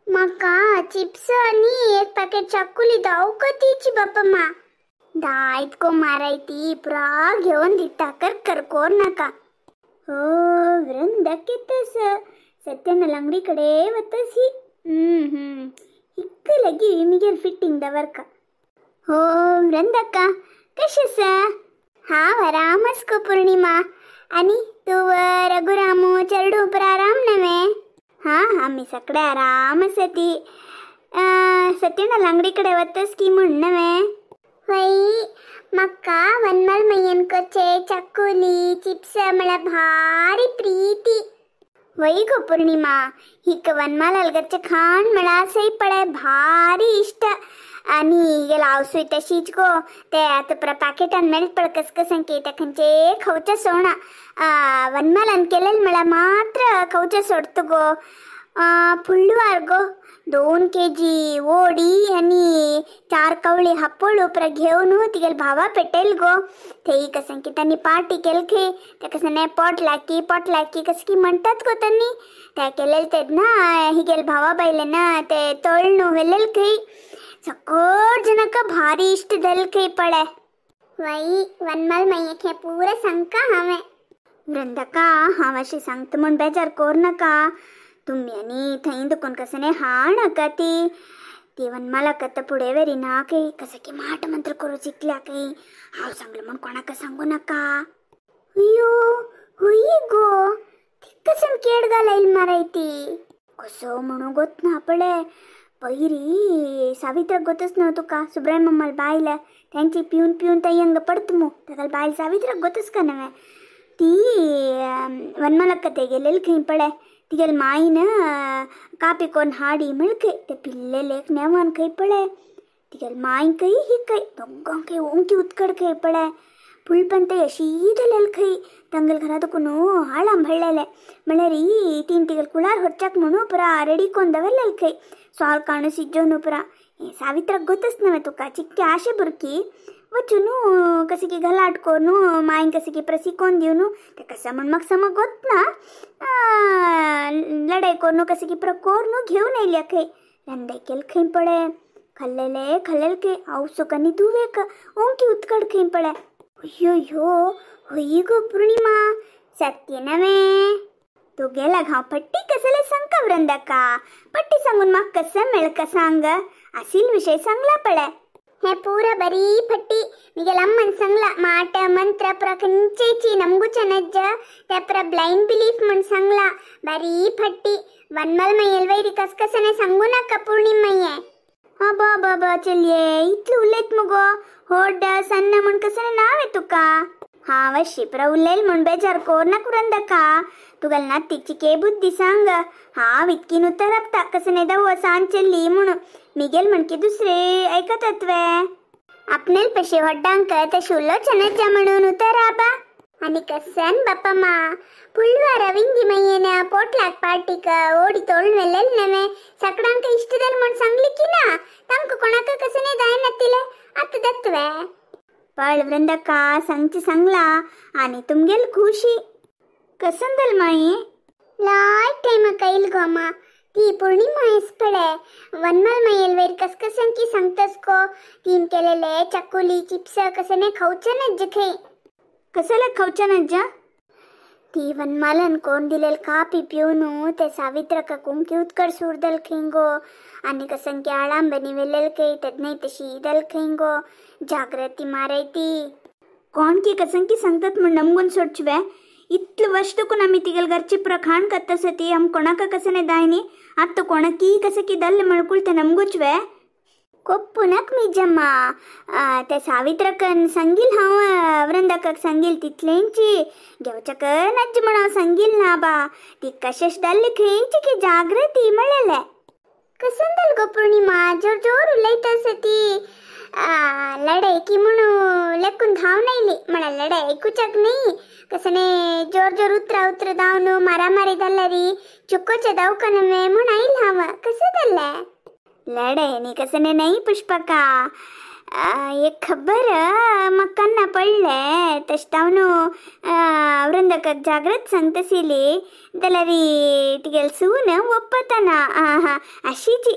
म्हाका चिप्स आनी एक पॅकेट चाकुली दाव कतीची बाप्पा मा दायत को मारायती पुरा घेवन दिता कर कर कोर नाका. हो वृंदक तस सत्यन लंगडी कडे वतस ही. हिक्क लगी मिगेल फिटिंग दवरका. हो वृंदक्का कशें आसा? हांव आराम आस गो पूर्णिमा. आनी तूं रघुरामू चेरडू पुरा आराम नवे? हां आमी सगळे आराम आसा ती. सत्यना लंगडी कडे वतस की म्हण नवे? वय म्हाका वनमाल मैयन करचे चकुली चिप्स म्हळ्यार भारी प्रीती. वय गो पूर्णिमा हिक वनमाल घरचें खाण म्हळ्यार सय पळय भारी इश्ट. आनी हिगेल हांवसूय तशीच गो. ते आतां पुरा पॅकेटान मेळट पळय कसकसांकी ते खंयचे खावचें सोडना. वनमालान केलेलें म्हळ्यार मात्र खावचें सोडता गो. फुडले गो 2 केजी ओडी आनी 4 कवळी हापोळ पुरा घेवन तिगेल भावा पेटेल गो. थंय कसं की तांणी पार्टी केल खंय ते कसं पोट लाकी पोट लाकी कसं की म्हणटात गो तांणी. ते केलेले तेन्ना हिगेल भावा बायले ना ते तळणू व्हेलेल खंय सकट जनक भारी इश्ट जाल खंय पळय. वय वनमाल मय्येक हें पुरा सांगका हांवें. वृंदका हांव अशें सांगता म्हूण बेजार कोर नाका. तुमी आनी थंय दुकोन कसं हाड नाका ती. ती वनमालाक आतां फुडें व्हरिना खंय कसं की माट मंत्र करूं चिंतल्या खंय. हांव सांगलें म्हूण कोणाक सांगू नाका. अय्यो हय गो ती कसन केड घालायल माराय ती कसो म्हणू गोत ना पळय. पयरी सावित्राक गोतच न्हू तुका सुब्रमण्यमाल बायल तेंची पिवन पिवन थंय हांगा पडत मू ताका बायल सावित्राक गोतच का नवें. ती वनमालक्का थंय गेलेली खंय पळय तिगेल मायन कापी कोन्न हाडी म्हळ खंय ते पिल्लेले एक नेवान खंय पळय तिगेल माय खंय ही खंय दोगांकय ओंकी उत्कड खंय पळय. फुलपन ते अशी जालेले खंय तांगेल घरा दुकून हाळां भळ्ळेले म्हळ्यार तीन तिगेल कुळार व्हरच्याक म्हणून पुरा रेडी कोन्न दवरलेले खंय सॉल काणू सिज्जोन पुरा. सावित्राक गोतच नवें तुका चिक्के आशे बुरकी वचून कसे की गलाट करून मायन कसे की प्रसी कोण दिवन ते कसं म्हण म्हाका समज गोत ना लढाई करून कसे की प्र कोरून घेवन येयल्या खंय. रंदाय केल खंय पळय खाल्लेले खाल्लेले खंय हांव आनी धुवेक ओंकी उत्कड खंय पळय. अय्यो ह्यो हय गो पूर्णिमा सत्य नवें तुगेला हांव पट्टी कसले सांगका वृंदका. पट्टी सांगून म्हाका कसं मेळका सांग असील विशय सांगला पळय. हे पूरा बरी फट्टी मिगेल अम्मन सांगला माट मंत्र पुरा खंयचेची नमगुचे नज्ज ते पुरा ब्लाइंड बिलीफ म्हण सांगला बरी फट्टी. वनमल मयेल वैरी कसकसने सांगू नाका पूर्णिमये. हा बा बा बा चलये इतलें उलयत मुगो होड सन्न म्हण कसने नांव आहे तुका. हांव अशी पुरा उलयल म्हूण बेजार कोर नाका वृंदका. तुगेल नातीची के बुद्धी सांग. हांव इतकी नुतर आपता कसने दवो सांग चल्ली म्हणून मिगेल म्हणकी दुसरे ऐकतात वे. आपणेल पशी व्हड्डांक तशें उलोवचें नज्जा म्हणून उतर आबा. आनी कसन बाप्पा मा फुडल्या रविंगी मय्येन पोटलाक पार्टीक ओडी तोळून व्हेलेलें नवें सगळ्यांक इश्ट जालें म्हूण सांगली की ना तांकां कोणाक कसने जायनातिलें आतां दत्तवे. पळ वृंदका सांगची सांगला आनी तुमगेल खुशी. कसन जालें माई? लायक टायमा कैल गो अम्मा. ती पूर्णिमा एस पळय वनमाल मयेल वयर कसकसांकी सांगतस गो. तीन केलेले चकुली चिप्स कसने खावचें नज्ज खंय. कसले खावचें नज्ज? ती वनमालान कोण दिलेल कापी पिवन ते सावित्राक कुंकी उत्कड सूर दल खंय गो. आनी कसंकी आळांबनी व्हेलेल खंय तेन्नाय तशी दल खंय गो. जाग्रती माराय ती. कोण की कसंकी सांगतात म्हूण नमगून सोडचवे. इतले वर्ष दुकून आमी तिगेल घरची पुरा खाण करता ती आम कोणाक कसने दायनी आत्त कोणाकी कसं की दल्ल मळकुल ते नमगुचवे. कोप्पुनक मिजम्मा ते सावित्रकन सांगील हांव वृंदकाक सांगील तितलेंची घेवच्याक नज्ज म्हण हांव सांगील ना बा. ती कशेश दल्ल खंयची की जाग्रती म्हणलेले. कसन दल गो पूर्णिमा जोर जोर उलयता आसा ती. लढाई की म्हणू लेकून धांवन आयली म्हळ्यार लढाई ऐकूच्याक न्ही कसने जोर जोर उतरा उतरा धांवन मारामारी जाल्यारी चुकोचे दवाखाने म्हूण आयल हांव. कसं जालें? लढाई न्ही कसने न्ही पुष्पका. एक खबर मक्कांना पडले तशें हांव न्हू वृंदकाक जाग्रत सांगताशिल्ली जाल्यार तिगेले सून ओप्पतना आं हां अशीची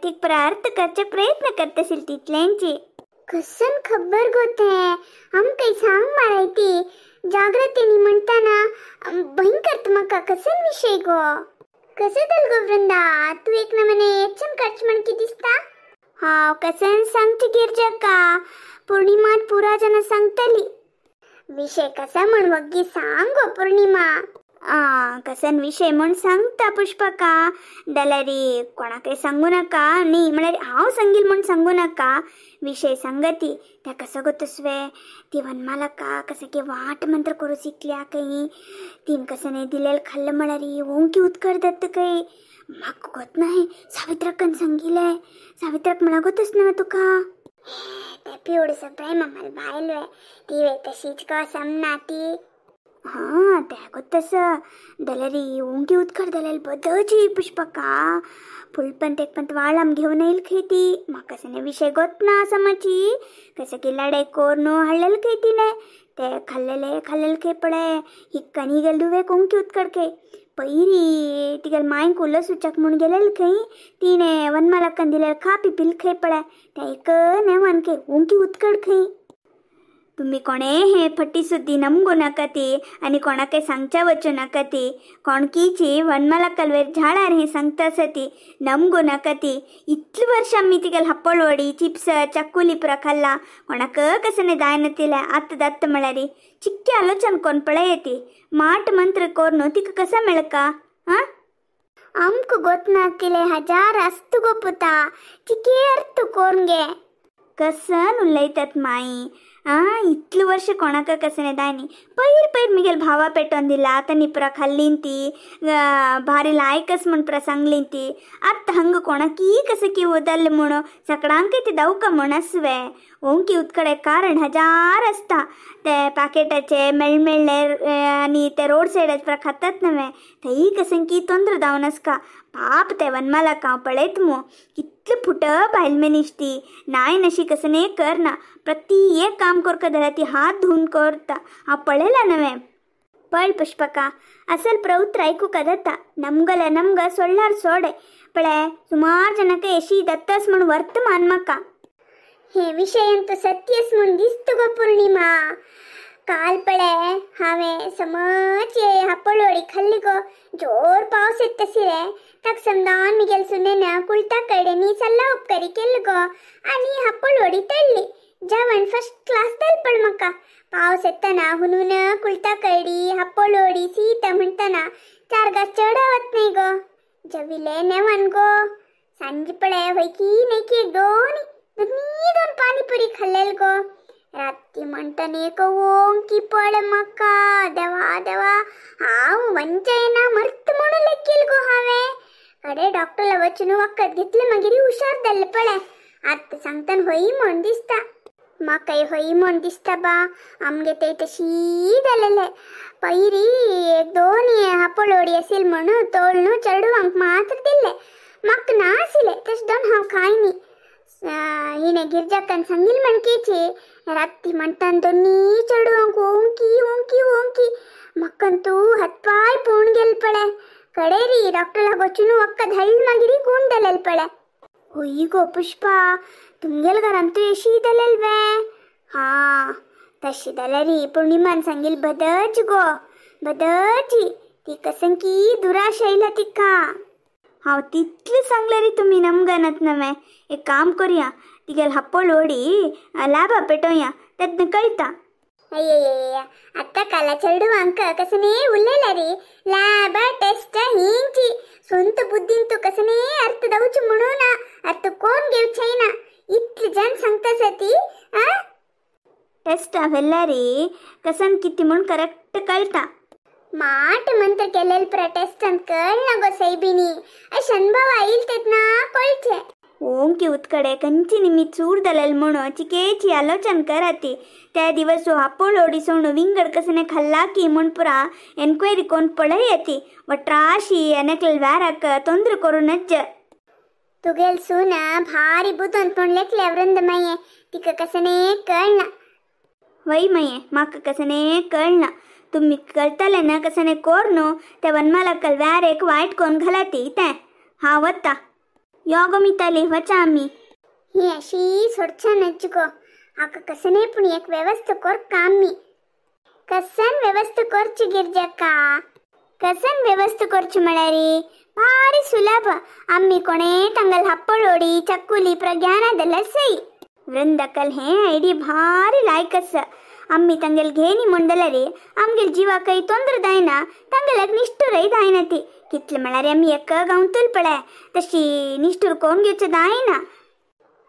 तिका प्रार्थ करचे प्रयत्न करताशिल्ली तितल्यांची. कसन खबर गो तें आमकां सांग माराय ती जाग्रतीनी म्हणटाना भयंकर म्हाका कसन विशय गो. कसं जाल गो वृंदा तूं एक नमने येच्छन खर्च म्हण की दिसता. हांव कसन सांगची गिरजका पूर्णिमात पुरा जना सांगतली. विशय कसा म्हण वग्गी सांग गो पूर्णिमा. कसन विशय म्हण सांगता पुष्पका जाल्यार कोणाकय सांगू नाका न्ही म्हळ्यार हांव सांगील म्हण सांगू नाका. विशय सांगती त्या कसो गो तसवे ती वनमालका कसं की वाट मंत्र करू शिकल्या खंय तीन कसं नाही दिलेलं खाल्लं म्हळ्यार ओंकी उत्कर दत्त खंय म्हाका गोत नाही सावित्रकन सांगिले सावित्रक म्हणा गोतच ना तुका. ते पिवड सगळे मम्माला बायल वे ती वे तशीच गो समना ती. हां त्या गोत तसं जाल्यार ओंकी उत्कर जाल्यार बदची पुष्पका फुलपंत एक पंत वाळाम घेवन येईल खंय ती. म्हाका कसं विशय गोत ना समची कसं की लडाई कोर न्हू हाडलेलं खंय तिणें ते खाल्लेले खाल्लेले खंय पळय हिक्कनी गेले दुवे कोंकी उत्कड खंय पयरी तिगेले मांयक उलो सुचाक म्हूण गेलेले खंय तिणें वनमालक्कन दिलेले खा पिपिल खंय पळय त्या एक नेवान खंय ओंकी उत्कड खंय. तुम्ही कोणे हे फटी सुद्दी नमगू नाका ती आनी कोणाकय सांगच्या वचू नाका ती कोणकीची वनमालक्कलवेर झाडार हे सांगता आसा ती नमगू नाका ती. इतली वर्षां आमी तिगेले हाप्पळवडी चिप्स चक्कुली पुरा खाल्ला कोणाक कसं नाही जायना तिले आत्त दत्त म्हळ्यार चिक्के आलोचन कोण पळय ती माट मंत्र कोर तिका कसा मेळका. हां आमकां गोत ना तिले हजार आसत गो पुता चिके अर्थ कोण गे कसन उलयतात माई. आं इतले वर्ष कोणाक कसं नाही दायनी पयर पयर मिगेल भावा पेटोवन दिला आतां निपरा खाल्लीन ती भारी लायकस म्हण पुरा सांगलीन ती आतां हांगा कोणाकी कसं की उदल्ले म्हूण सगळ्यांकय ती दावका म्हण आसवे ओंकी उत्कडे कारण हजार आसता ते पाकेटाचे मेळमेळ्ळे आनी ते रोड सायडाचे पुरा खातात नवे थंय कसं की तोंद्र जावन आसका. पाप ते वनमालाक हांव पळयत मू कितले फुट बायल मनीस ती नाय नशी कसं न्ही करना प्रति एक काम करका जाल्यार ती हात धुवन करता हांव पळयला नवें. पळ पुष्पका असल प्रवृत्त आयकूंक जाता नमगले नमग सोडल्यार सोडे पळय सुमार जनाक येशी दत्तस म्हूण वर्तमान म्हाका. हे विशयांत सत्यस म्हूण दिसता गो पूर्णिमा. काल पळय हांवें समज हापळवडी खाल्ली गो जोर पावस येता तशी ताका समजावन मिगेल सुनेन कुलता कडेन सल्ला उपकारी केल्लो गो आनी हापळवडी तळ्ळी जेवण फर्स्ट क्लास जालें पळय म्हाका. पावस येतना हुनून कुलता करडी हापळवडी सीत म्हणटना चार घास चड वत न्ही गो जविले नेवान गो. सांजे पळय वैकी न्हय एक दोन दोनी दोन पानीपुरी खाल्लेल गो. राती म्हणटना एक ओंकी पळ म्हाका देवा देवा हांव वंचयना मर्त म्हणून लेखील गो हांवें. कडे डॉक्टरला वचून वखद घेतलें मागीर हुशार जालें पळय. आतां सांगतना हय म्हण दिसता म्हाकाय हय म्हण दिसता बा आमगे ते तशी जालेले पयरी एक दोन हापळवडी आशिल्ली म्हणून तोळ चेडवांक मात्र दिल्ले म्हाका ना आशिल्ले तशें दोन हांव खाय न्ही. हिणें गिरजाकान सांगिल्लें म्हणकेची राती म्हणटान दोनी चेडवांक ओंकी ओंकी ओंकी म्हाका तूं हातपाय पोवन गेले पळय. कडेरी डॉक्टरला वचून वखद हाडलें मागीर गूण जालेलें पळय. होय गो पुष्पा तुमगेल घरान तूं येशी जालेल वे. हां तशें जाल्यार पूर्णिमान सांगिल्लें बदच गो बदची ती कसं की दुराश येयला तिका. हांव तितलें सांगलें रे तुमी नमगनात नवें. एक काम करुया तिगेले हाप्पळवडी लाबा पेटोवया तेन्ना कळटा. अय्यय्य आतां काला चेडवांक कसं न्ही उलयला रे लॅबा टेस्ट हिंची स्वंत बुद्धीन तूं कसं न्ही अर्थ जावचें म्हणून ना अर्थ कोण घेवचें ना इतले जन सांगता ती. आं टेस्ट व्हेल्यार कसन कितें म्हूण करेक्ट कळटा. माट मंत्र केलेल पुरा टेस्टान कळना गो सैबिनी अशें अनुभव आयल तेन्ना कळचें. ओंकी उत्कडे कंची निमित्त चूर दलेल म्हणून चिकेची आलोचन कराती त्या दिवस हापोळोडी सोणू विंगड कसने खाल्ला की म्हण पुरा एन्क्वायरी कोण पळय येती वट्राशी एनकल व्याराक ತೊಂದ್ರೆ करूनच. तुगेल सून भारी बुदोन पूण लेखले वृंद मये तिका कसने कळना. वय मये म्हाका कसने कळना. तुम्ही कळतले ना कसने कोर न्हू ते वनमालाकल व्यार एक वायट कोण घालाती तें. हा वता यो गो मिताली वचा आमी. ही अशी सोडच्या नच गो आका कसने पूण एक व्यवस्था कोर कामी. कसन व्यवस्था करची गिरजक्का? कसन व्यवस्था करची म्हळ्यार भारी सुलभ. आम्ही कोणे तांगल हप्पळोडी चक्कुली प्रज्ञान जाल्यार सई. वृंदकल हे आयडी भारी लायक आसा. आम्ही तांगेल घेनी म्हूण जाल्यार आमगेल जिवाकय तोंद्र जायना, तांगेल्याक निश्ठूरय जायना ती. कितले म्हळ्यार आमी एक गांवतूल पळय तशी निश्ठूर कोण घेवचें जायना.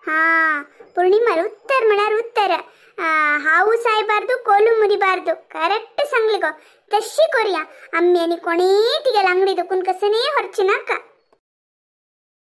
हा पूर्णिमा उत्तर म्हळ्यार उत्तर. हांव सायबार्दू कोलू मुरिबार्दू करेक्ट सांगले गो. तशी करुया आम्ही आनी कोणीय तिगेल आंगडी दुखून कसं नाही हरची नाका.